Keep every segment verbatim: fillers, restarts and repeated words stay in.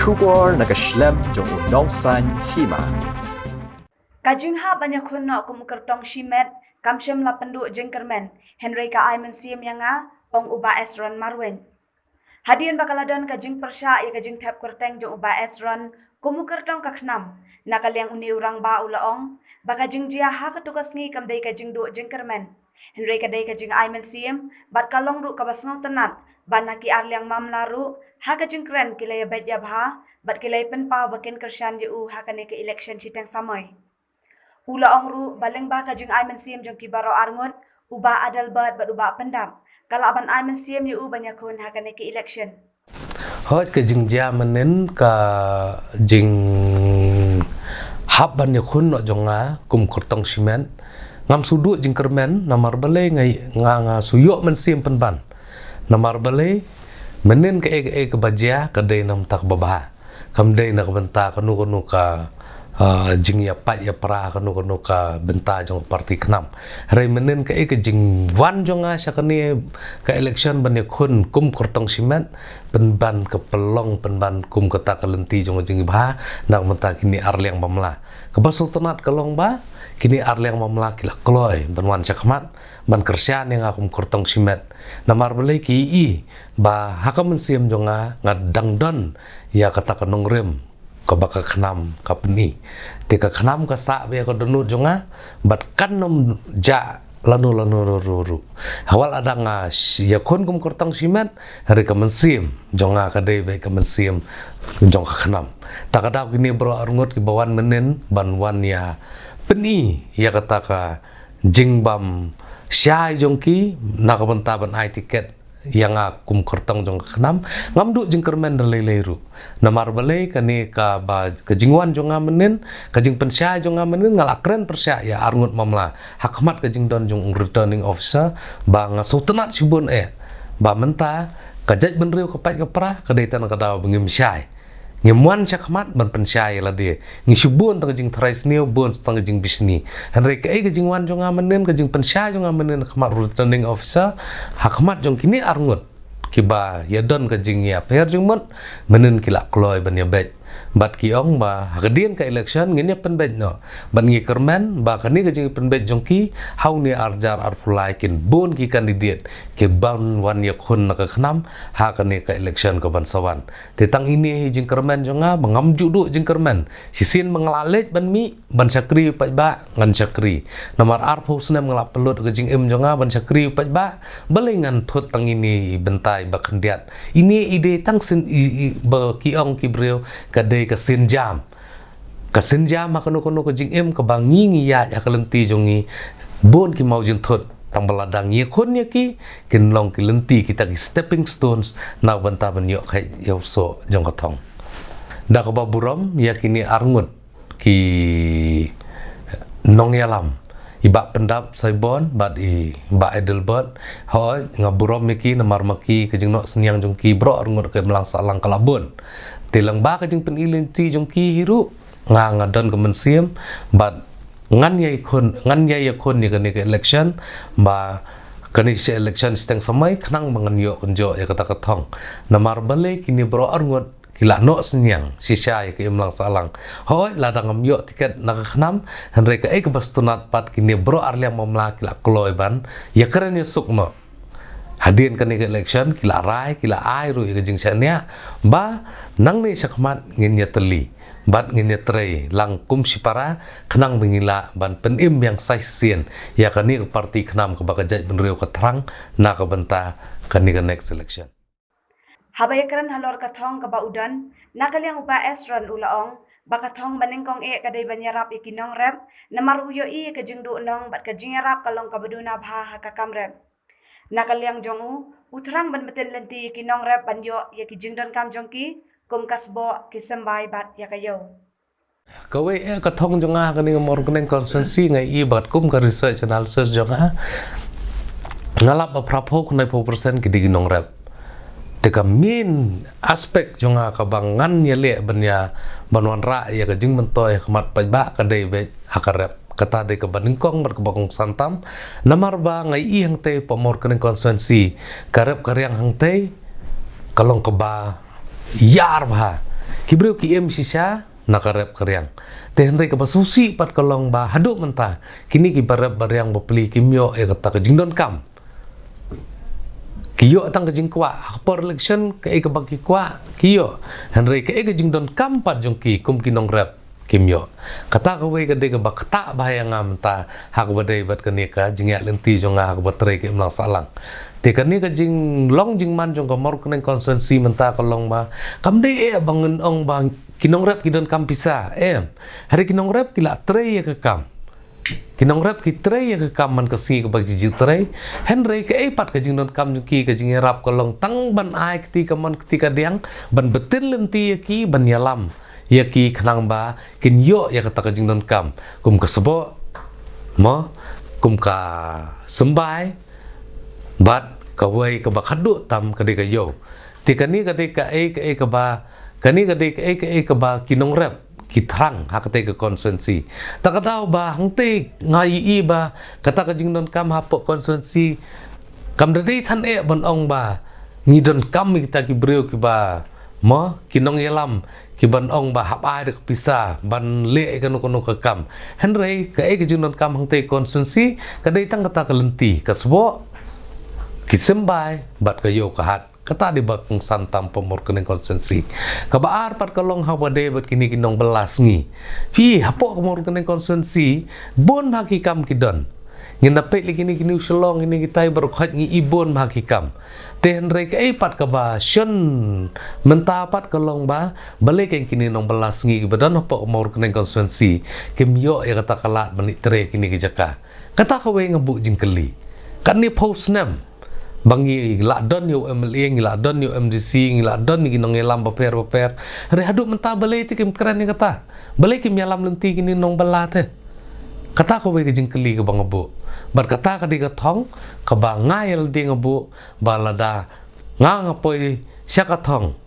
Khubor na ka shlem jong u nongsan hima. Ka jinghap ban ïakhun noh kum u kyrtong shimet kam shym la pynduh jingkyrmen, hynrei ka ai mynsiem ïa nga, ong u Bah Esron Marwein. Hadien ba ka la don ka jingpyrshah ïa ka jingthep kyrteng jong u Bah Esron kum u kyrtong ka khnam, na ka liang une u rangbah u la ong ba ka jingjia ha kato ka sngi kam dei ka jingduh jingkyrmen, hynrei ka dei ka jingai mynsiem bad ka long ruh kaba sngewtynnat ba na ki arliang mamla ruh ha ka jingkren ki la ïabeit ïabha bad ki la ïapynpaw ba kin kyrshan ïa u ha kane ka election shiteng samoi. U la ong ruh ba lyngba ka jingai mynsiem jong ki baroh arngut, u Bah Adelbert bad u Bah Pyndap, ka lah ban ai mynsiem ïa u ban ïakhun ha kane ka election. Hooid, ka jingjia mynnin ka jinghap ban ïakhun noh jong nga kum kyrtong shimet, ngam shu duh jingkyrmen namar balei nga, nga, nga shu ïoh mynsiem pynban. Namar balei mynnin kaei kaei kaba jia ka dei na ka bynta kaba bha. Kam dei na ka bynta kano kano ka, ah, jingïapait ïapra kano kano ka bynta jong ka parti khnam. Hynrei mynnin kaei ka jingwan jong nga sha kane ka election ban ïakhun kum kyrtong shimet, pynban ka pynlong pynban kum kata ka lynti jong ka jingbha na ka bynta kine arliang mamla. Kaba sngewtynnat ka long ba kine arliang mamla ki la kloi ban wan shakhmat ban kyrshan ïa nga kum kyrtong shimet. Namar balei ki i ba ha ka mynsiem jong nga nga dang don ïa kata ka nongrim kaba ka khnam ka pyni. Te ka khnam ka sah beit ïa ka dohnud jong nga bad kan ym jah lano lano ruh ruh. Hawal adang nga sh-, ïakhun kum kyrtong shimet, hynrei ka mynsiem jong nga ka dei beit ka mynsiem jong ka khnam. Ta ka daw kine baroh arngut kiba wan mynnin ban wan ïa pyni ïa kata ka jingbym shai jong ki na ka bynta ban ai tiket ïa nga kum kyrtong jong ka khnam, ngam duh jingkyrmen da lei lei ruh. Namar balei kane kaba ka jingwan jong nga mynnin, ka jingpynshai jong nga mynnin, nga la kren pyrshah ïa arngut mamla ha khmat ka jingdon jong u returning officer ba nga sngewtynnat shibun eh ba mynta ka jaitbynriew ka pait ka pra ka dei tang ka daw ba ngim shai. Ngim wan shakhmat ban pynshai ïa lade. Ngi shu bun tang ka jingtharai sniew, bun tang ka jingbishni. Hynrei kaei ka jingwan jong nga mynnin, ka jingpynshai jong nga mynnin ha khmat returning officer, ha khmat jong kine arngut kiba ïadon ka jingïapher jingmut, mynnin ki la kloi ban ïabeit. Bad ki ong ba ha ka dien ka election ngin ïa pynbeit noh. Bad ngi kyrmen ba kane ka jingpynbeit jong ki ha une arhajar arphew lai kin bun ki candidate kiban wan ïakhun na ka khnam ha kane ka election kaban sa wan. Te tang ine hi jingkyrmen jong nga ba ngam ju duh jingkyrmen. Shisien ba nga la leit ban mih ban shakri u paidbah ngan shakri. Namar arphew snem nga la pynlut ka jingim jong nga ban shakri u paidbah. Balei ngan thut tang ine i bynta iba khyndiat? Ine i dei tang syn-, i, i, ba ki ong ki briew ka dei ka sienjam. Ka sienjam ha kano kano ka jingim kaba ngi ngi ïaid ha ka lynti jong ngi. Bun ki mawjynthut tang ba lada ngi ïakhun ïa ki kin long ki lynti kita ki stepping stones na ka bynta ban ïoh kheit ïa u soh jong ka thong. Da kaba burom ïa kine arngut ki nongïalam, i Bah Pyndap Saibon bad i Bah Adelbert. Hooid, nga burom ïa ki namar ma ki ka jingnoh synñiang jong ki baroh arngut ka imlang sahlang ka la bun. Te lyngba ka jingpyni lynti jong ki hi ruh nga, nga don ka mynsiem bad ngan ïakhun, ngan ïakhun ïa kane ka election ba kane ka election shiteng samoi khnang ba ngan ïoh kynjoh ïa kata ka thong. Namar balei kine baroh arngut ki la noh synñiang shisha ïa ka imlang sahlang. Hooid, lada ngam ïoh tiket na ka khnam, hynrei kaei kaba sngewtynnat pat kine baroh arliang mamla ki la kloi ban ïakren ïasuk noh. Hadien kane ka election ki la rai, ki la ai ruh ïa ka jingshaniah ba nangne shakhmat ngin ïatylli bad ngin ïatrei lang kum shipara khnang ba ngin lah ban pynim biang sa shisien ïa kane ka parti khnam kaba ka jaitbynriew ka thrang na ka bynta kane ka next election. Haba ïakren halor ka thong kaba u don, na ka liang u Bah Esron u la ong ba ka thong ba nyngkong eh ka dei ban ïarap ïa ki nongrep, namar u ïohi ïa ka jingduhnong bad ka jingïarap ka long kaba duna bha ha ka kam rep. Na ka liang jong u, u thrang ban btin lynti ïa ki nongrep ban ïoh ïa ki jingdonkam jong ki kum ka sboh, ki symbai bad ïa ka ïew. Kawei eh ka thong jong nga ha kane ka Mawryngkneng constituency, nga ïohi bad kum ka research analysis jong nga, nga lap ba phraphew khyndai phew percent ki dei ki nongrep. Te ka main aspect jong nga kaba ngan ïaleh ban ïa, ban wanrah ïa ka jingmyntoi ha khmat paidbah ka dei beit ha ka rep. Kata dei kaba nyngkong bad kaba kongsan tam. Namar ba nga ïohi hangtei ha Mawryngkneng constituency, ka rep ka riang hangtei ka long kaba ïar bha. Ki briew ki im shisha na ka rep ka riang. Te hynrei kaba sngewsih pat ka long ba haduh mynta kine kiba rep ba riang ba pli kim ïoh ïa kata ka jingdonkam. Ki ïoh tang ka jingkwah ha ka por election, kaei kaba ki kwah ki ïoh. Hynrei kaei ka jingdonkam pat jong ki kum ki nongrep kim ïoh. Kata kawei ka dei kaba ktah bha ïa nga mynta ha kaba dei bad kane ka jingïaid lynti jong nga ha kaba trei ka imlang sahlang. Te kane ka jinglong jingman jong ka Mawryngkneng constituency mynta ka long ba kam dei eh ba ngan ong ba ki nongrep ki donkam pisa, em. Hynrei ki nongrep ki la trei ïa ka kam. Ki nongrep ki trei ïa ka kam man ka sngi kaba ki ju trei. Hynrei kaei pat ka jingdonkam jong ki, ka jingïarap ka long tang ban ai kti kamon kti kadiang, ban btin lynti ïa ki, ban ïalam ïa ki khnang ba kin ïoh ïa kata ka jingdonkam kum ka sboh, mo, kum ka symbai, bad kawei kaba khadduh tam ka dei ka ïew. Te kane ka dei kaei kaei kaba, kane ka dei kaei kaei kaba ki nongrep ki thrang ha katei ka constituency. Ta ka daw ba hangtei nga ïohi ba kata ka jingdonkam hapoh constituency kam da dei than eh ban ong ba ngi donkam ïa kita ki briew kiba, mo, ki nongïalam kiban ong ba hap ai da ka pisa ban leh ïa kano kano ka kam. Hynrei kaei ka jingdonkam hangtei constituency ka dei tang kata ka lynti, ka sboh, ki symbai bad ka ïew ka hat. Kata dei ba kongsan tam hapoh Mawryngkneng constituency. Kaba ar pat ka long ha kaba dei bad kine ki nongbylla sngi. Phi, hapoh ka Mawryngkneng constituency bun bha ki kam ki don. Ngin da peit lei kine ki New Shillong, kine kitai baroh khoit ngi i bun bha ki kam. Te hynrei kaei pat kaba shon mynta pat ka long ba balei keiñ kine nongbylla sngi kiba don hapoh ka Mawryngkneng constituency kim ïoh ïa kata ka lad ban leit trei kine ki jaka. Kata kawei nga buh jingkylli. Katne phew snem ba ngi la don ïa u MLA, ngi la don ïa u MDC, ngi la don ïa ki nongïalam bapher bapher. Hynrei haduh mynta balei te kim kren ïa kata? Balei kim ïalam lynti kine nongbylla te? Kata kawei ka jingkylli kaba nga buh. Bad kata ka dei ka thong kaba nga ïa lade nga buh ba lada nga nga poi sha ka thong,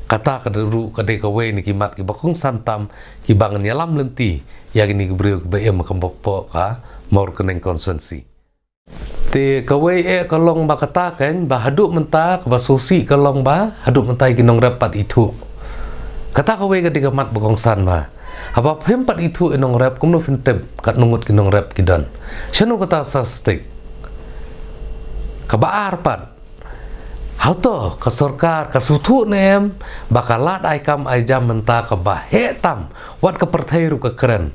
kata ka dei ruh ka dei kawei na ki mat kiba kongsan tam kiba ngan ïalam lynti ïa kine ki briew kiba im hapoh ka Mawryngkneng constituency. Te kawei eh ka long ba kata keiñ ba haduh mynta kaba sngewsih ka long ba haduh mynta ki nongrep pat ithuh. Kata kawei ka dei ka mat ba kongsan ba haba phim pat ithuh ïa nongrep kumno phin tip katno ngut ki nongrep ki don? Shano kata sa stik? Kaba ar pat, hato ka sorkar ka sngewthuh ne em ba ka lad ai kam ai jam mynta kaba heh tam, wat ka pyrthei ruh ka kren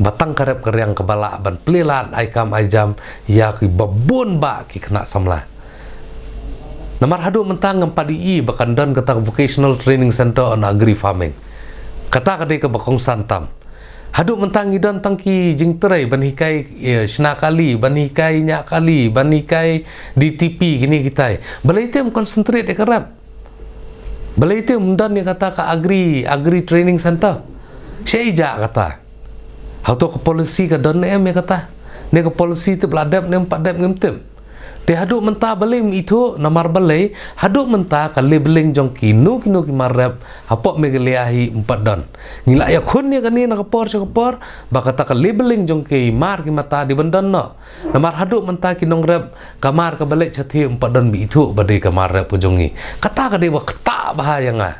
ba tang ka rep ka riang kaba lah ban plie lad ai kam ai jam ïa kiba bun bah ki khynnah samla? Namar haduh mynta ngam pat ïohi ba kan don kata ka Vocational Training Centre on Agri Farming. Kata ka dei kaba kongsan tam. Haduh mynta ngi don tang ki jingtrei ban hikai, eh, shna kali, ban hikai ñiah kali, ban hikai DTP, kine kitai. Balei te ym concentrate ïa ka rep? Balei te ym don ïa kata ka agri, agri training centre? Shaei jia kata? Hato ka policy ka don ne em ïa kata? Ne ka policy tip la dep ne ym pat dep ngim tip. Te haduh mynta balei ym ithuh, namar balei haduh mynta ka labeling jong kino kino ki mar rep hapoh Meghalaya hi ym pat don. Ngi la ïakhun ïa kane na ka por sha ka por ba kata ka labeling jong ki mar ki mata dei ban don noh. Namar haduh mynta ki nongrep ka mar kaba leit shathie ym pat don ba ithuh ba dei ka mar rep ka jong ngi. Kata ka dei ba ktah bha ïa nga.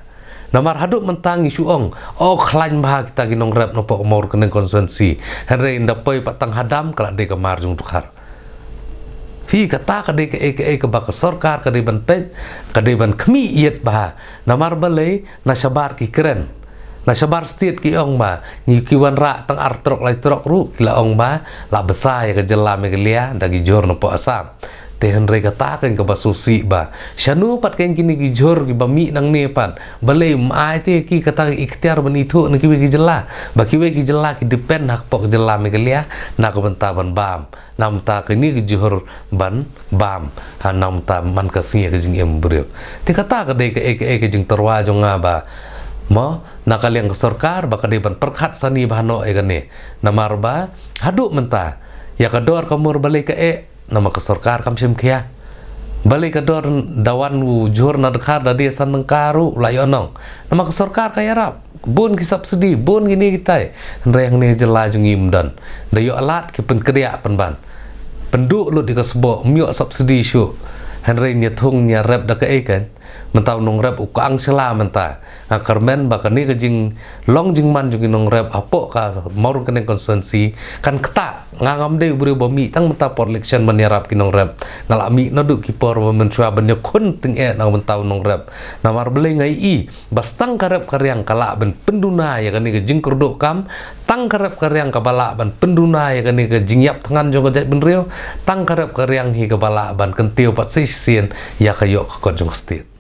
Namar haduh mynta ngi shu ong, oh, khlaiñ bha kita ki nongrep napoh ka Mawryngkneng constituency. Hynrei ynda poi pat tang ha dam ka la dei ka mar jong u dkhar. Hi kata ka dei kaei kaei kaba ka sorkar ka dei ban peit, ka dei ban khmih ïit bha. Namar balei, na shabar ki kren, na shabar state ki ong ba ngi, ki wanrah tang ar trok lai trok ruh ki la ong ba la bsa ïa ka jylla Meghalaya da ki jhur napoh Assam. Te hynrei kata keiñ kaba sngewsih ba shano pat keiñ kine ki jhur kiba mih nangne pat, balei ym ai te ki kata ka iktiar ban ithuh na kiwei ki jylla, ba kiwei ki jylla ki depend hapoh ka jylla Meghalaya na ka bynta ban bam, na ka bynta kine ki jhur ban bam, ha, na ka bynta man ka sngi ka jingim briew. Te kata ka dei kaei kaei ka jingtyrwa jong nga ba, mo, na ka liang ka sorkar ba ka dei ban pyrkhat sani bha noh ïa kane. Namar ba haduh mynta ïa ka dor ka mur balei ka eh, namar ka sorkar kam shim khia. Balei ka dor da wan u jhur na dkhar da die san tyngka ruh la ïoh nong, namar ka sorkar ka ïarap. Bun ki subsidy, bun kine kitai. Hynrei hangne jylla jong ngi ym don. Da ïoh lad ki pynkdiah pynban. Pynduh lut ïa ka sboh, ym ïoh subsidy shuh. Hynrei ñia thung ñia rep da kaei keiñ? Mynta u nongrep u ka ang shala mynta. Nga kyrmen ba kane ka jinglong jingman jong ki nongrep hapoh ka Mawryngkneng constituency kan ktah. Nga ngam dei u briew ba mih tang mynta por election ban ïarap ki nongrep. Nga la mih naduh ki por ba mynshuwa ban ïakhun tyngeh na ka bynta u nongrep. Namar balei nga ïohi ba tang ka rep ka riang ka lah ban pynduna ïa kane ka jingkyrduh kam. Tang ka rep ka riang kaba lah ban pynduna ïa kane ka jingïap thngan jong ka jaitbynriew. Tang ka rep ka riang hi kaba lah ban kyntiew pat shisien ïa ka ïoh ka kot jong ka state.